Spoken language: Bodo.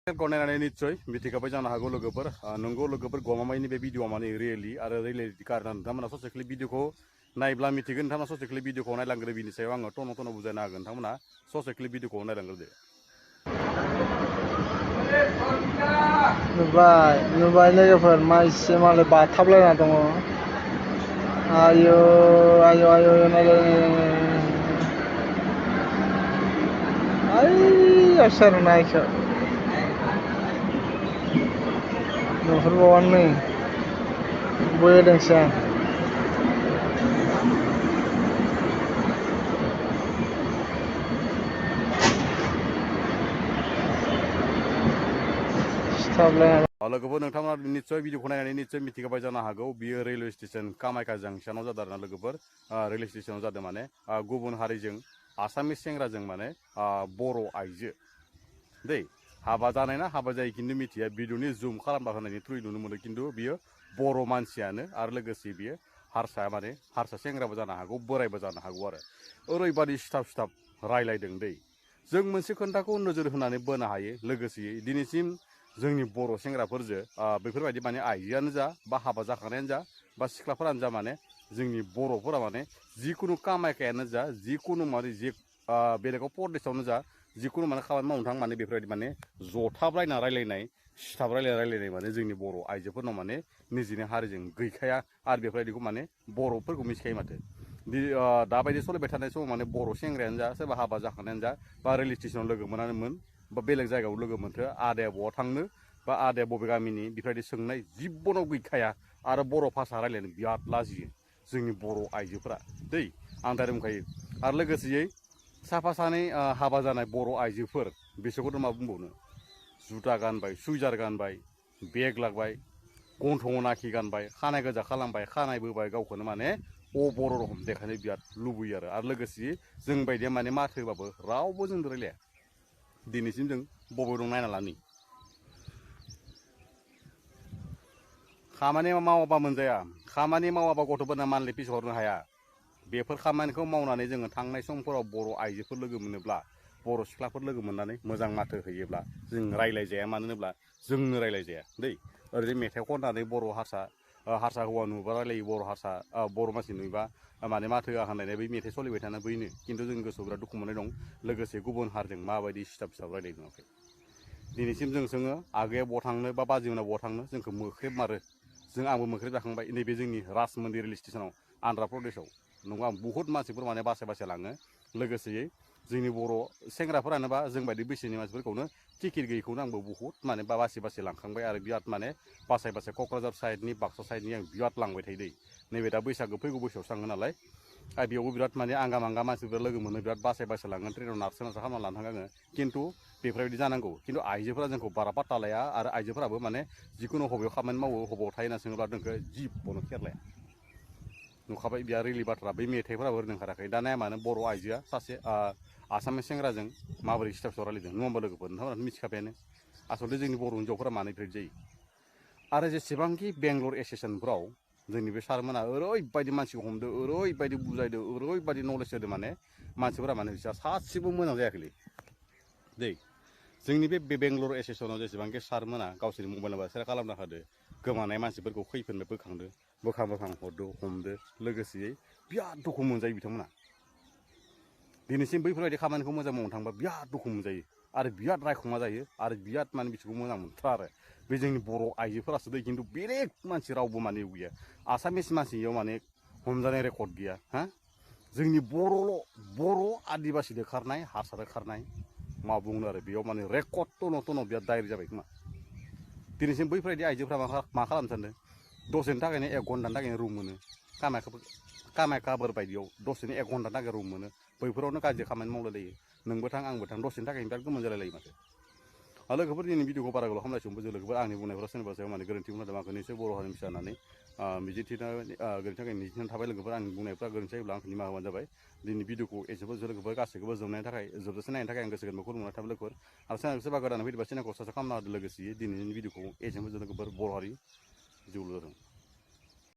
गनायनानै निस्सय मिथिखाबाय जानो हागौ लोगोफोर नंगौ लोगोफोर गमामायनि बे भिडिअ माने रियेलि आरो रियेलिटि कारन नोंथांमोना ससे क्लिप भिडिअखौ नायब्ला मिथिगोन नोंथांमोना ससे क्लिप भिडिअखौ नायलांग्रो बिनि सायाव आङो टन बुजायनो हागोन नोंथांमोना ससे क्लिप भिडिअखौ नायलांग्रोदो नुबाय लोगोफोर माइसे मालाय बाथाबलायना दङ आयौ आयौ आयौ नायलाय सोर नायखो नुहुरबावानो नै बोदोंसो आं लोगोफोर नोंथांमोना निस्सय भिडिअखौ नायनानै निस्सय मिथिखाबाय जानो हागौ बियो रेलवे स्टेशन कामाख्या जांक्सनाव जादों आरोना लोगोफोर रेलवे स्टेशनाव जादों माने गुबुन हारिजों आसामिस सेंग्राजों माने बर' आइजो दै हाबा जानाय ना हाबा जायो खिन्थु मिथिया भिडिअनि जुम खालामना होनायनि थ्रुयै नुनो मोनो खिन्थु बियो बर' मानसियानो आरो लोगोसे बियो हारसा सेंग्राबो जानो हागौ बोरायबो जानो हागौ आरो ओरैबादि सिथाब रायलायदों दै जों मोनसे खोन्थाखौ नोजोर होनानै बोनो हायो लोगोसेयै दिनैसिम जोंनि बर' सेंग्राफोरजों बेफोरबायदि माने आइजोआनो जा बा हाबा जाखानायानो जा बा सिख्लाफोरानो जा माने जोंनि बर'फोरा माने जिखुनु कामाख्यानो जा जिखुनु माने बेलेगाव परदेशआवनो जा जिखुनु माने खामानि मावनो थां माने बेफोरबायदि माने जथाबलायना रायलायनाय सिथाब रायलायनाय माने जोंनि बर' आइजोफोरनाव माने निजिनि हारिजों गैखाया आरो बेफोरबायदिखौ माने बर'फोरखौ मिथिखायो माथो दाबायदि सोलिबाय थानाय समाव माने बर' सेंग्रायानो जा सोरबा हाबा जाखानायानो जा बा रेलवे स्टेसनाव लोगो मोनानोमोन बा बेलेग जायगायाव लोगो मोनथो आदाया बहा थांनो बा आदाया बबे गामिनि बेफोरबायदि सोंनाय जिबनाव गैखाया आरो बर' भाषा रायलायनो बिराद लाजियो जोंनि बर' आइजोफोरा दै आं दा बुंखायो आरो लोगोसेयै साफा सानै हाबा जानाय बर' आइजोफोर बिसोरखौथ' मा बुंबावनो जुथा गानबाय सुइजार गानबाय बेग लाबाय गन्थङाव नाखि गानबाय खानाय गोजा खालामबाय खानाय बोबाय गावखौनो माने बर' रखम देखायनो बिराद लुबैयो आरो लोगोसे जों बायदिया माने माथो होबाबो रावबो जों रायलाया दिनैसिम जों बबे दं नायना लानि खामानि मावाबा मोनजाया खामानि मावाबा गथ'फोरना मान्थलि फिस हरनो हाया बेफोर खामानिखौ मावनानै जोङो थांनाय समफोराव बर' आइजोफोर लोगो मोनोब्ला बर' सिख्लाफोर लोगो मोननानै मोजां माथो होयोब्ला जों रायलायजाया मानो होनोब्ला जोंनो रायलायजाया दै ओरैनो मेथाइ खननानै बर' हारसा हौवा नुबा रायलायो बर' मानसि नुयोबा माने माथो होननानै बै मेथाइ सोलिबाय थाना बैनो खिन्थु जोंनि गोसोआव बिराद दुखु मोननाय दं लोगोसे गुबुन हारिजों माबायदि सिथाब रायलायनो नुवाखै दिनैसिम जों सोङो आगैया बहा थांनो बा बाजैमोना बहा थांनो जोंखौ मोख्रेब मारो जों आंबो मोख्रेब जाखांबाय नैबे जोंनि राजमन्दिर रेलवे स्टेसनाव आन्ध्रा प्रदेशआव नंगौ आं बुहुत मानसिफोर माने बासाय लाङो लोगोसेयै जोंनि बर' सेंग्राफोरानो बा जों बायदि बैसोनि मानसिफोरखौनो टिकेट गैयैखौनो आंबो बुहुत माने बासि लांखांबाय आरो बिराद माने बासाय क'क्राझार साइडनि बाक्सा साइडनि आं बिराद लांबाय थायो दै नैबे दा बैसागो फैगौ बैसोआवसो थाङो नालाय आरो बेयावबो बिराद माने आंगा मानसिफोर लोगो मोनो बिराद बासाय लाङो ट्रेनाव नारसो खालामना लानो थाङो आङो खिन्थु बेफोरबायदि जानांगौ खिन्थु आइजोफोरा जोंखौ बारा पात्ता लाया आरो आइजोफोराबो माने जिखुनु हबेयाव खामानि मावो हबेयाव थायो होनना सोङोब्ला जोंखौ जिबनो खेरलाया नुखाबाय बिया रिलि बाथ्रा बै मेथाइफोराबो रोंखाराखै दा नाया मानो बर' आइजोआ सासे आसामिस सेंग्राजों माबोरै सिथाब रायलायदों नङा होमबा लोगोफोर नोंथांमोनाथ' मिथिखाबायानो आसलथे जोंनि बर' हिन्जावफोरा मानो बेफोरबायदि जायो आरो जेसेबांखि बेंगलर एस'सियेसनफ्राव जोंनि बे सारमोना ओरैबायदि मानसिखौ हमदो ओरैबायदि बुजायदो ओरैबायदि नलेज होदो माने मानसिफोरा माने बिसोर सासेबो मोजां जायाखैलै दै जोंनि बे बेंगलर एस'सियेसनाव जेसेबांखि सारमोना गावसोरनि मबाइल नाम्बार सेयार खालामना होदो गोमानाय मानसिफोरखौ खैफोदनो बोखांदो बोखां हरदो हमदो लोगोसेयै बिराद दुखु मोनजायो बिथांमोना दिनैसिम बैफोरबायदि खामानिखौ मोजां मावनो थांबा बिराद दुखु मोनजायो आरो बिराद रायखुमा जायो आरो बिराद माने बिसोरखौ मोजां मोनथारा आरो बे जोंनि बर' आइजोफोरासो दै खिन्थु बेलेग मानसि रावबो माने गैया आसामिस मानसियाव माने हमजानाय रेकर्ड गैया हा जोंनि बर' आदिबासिजों खारनाय हारसाजों खारनाय मा बुंनो आरो बेयाव माने रेकर्ड टन बिराद दाइरेक्ट जाबाय खोमा दिनैसिम बैफोरबायदि आइजोफ्रा मा खालामनो सानदों दसेनि थाखायनो 1 घन्टानि थाखायनो रुम मोनो कामाख्याफोर बायदियाव दसेनो 1 घन्टानि थाखाय रुम मोनो बैफोरावनो गाज्रि खामानि मावलायलायो नोंबो थां आंबो थां दसेनि थाखायनो बिराद गोमोन जालायलायो माथो लोगोफोर दिनै भिडिअखौ बारा गोलाव खालामनायसमबो जों लोगोफोर आंनि बुंनायफोरा सोरनिबा सायाव माने गोरोन्थि बुंदों आंखौ निसय बर' हारिनि फिसा होननानै गोरोन्थि थाखाय मिजिंथिनानै थाबाय लोगोफोर आंनि बुंनायफ्रा गोरोन्थि जायोब्ला आंखौ निमाहा होबानो जाबाय दिनै भिडिअखौ एसेबो लोगोफोर गासैखौबो जोबजासे नायनो थाखाय आं गोसो गोरबोखौ खुलुमनाय थाबाय लोगोफोर आरो सोरबा गोदान फैदोंबा चेनेलखौ साबसक्राइब खालामना होदो लोगोसे दिनैनि भिडिअखौ एसेबो लोगोफोर बर' हारि जिउ जादों।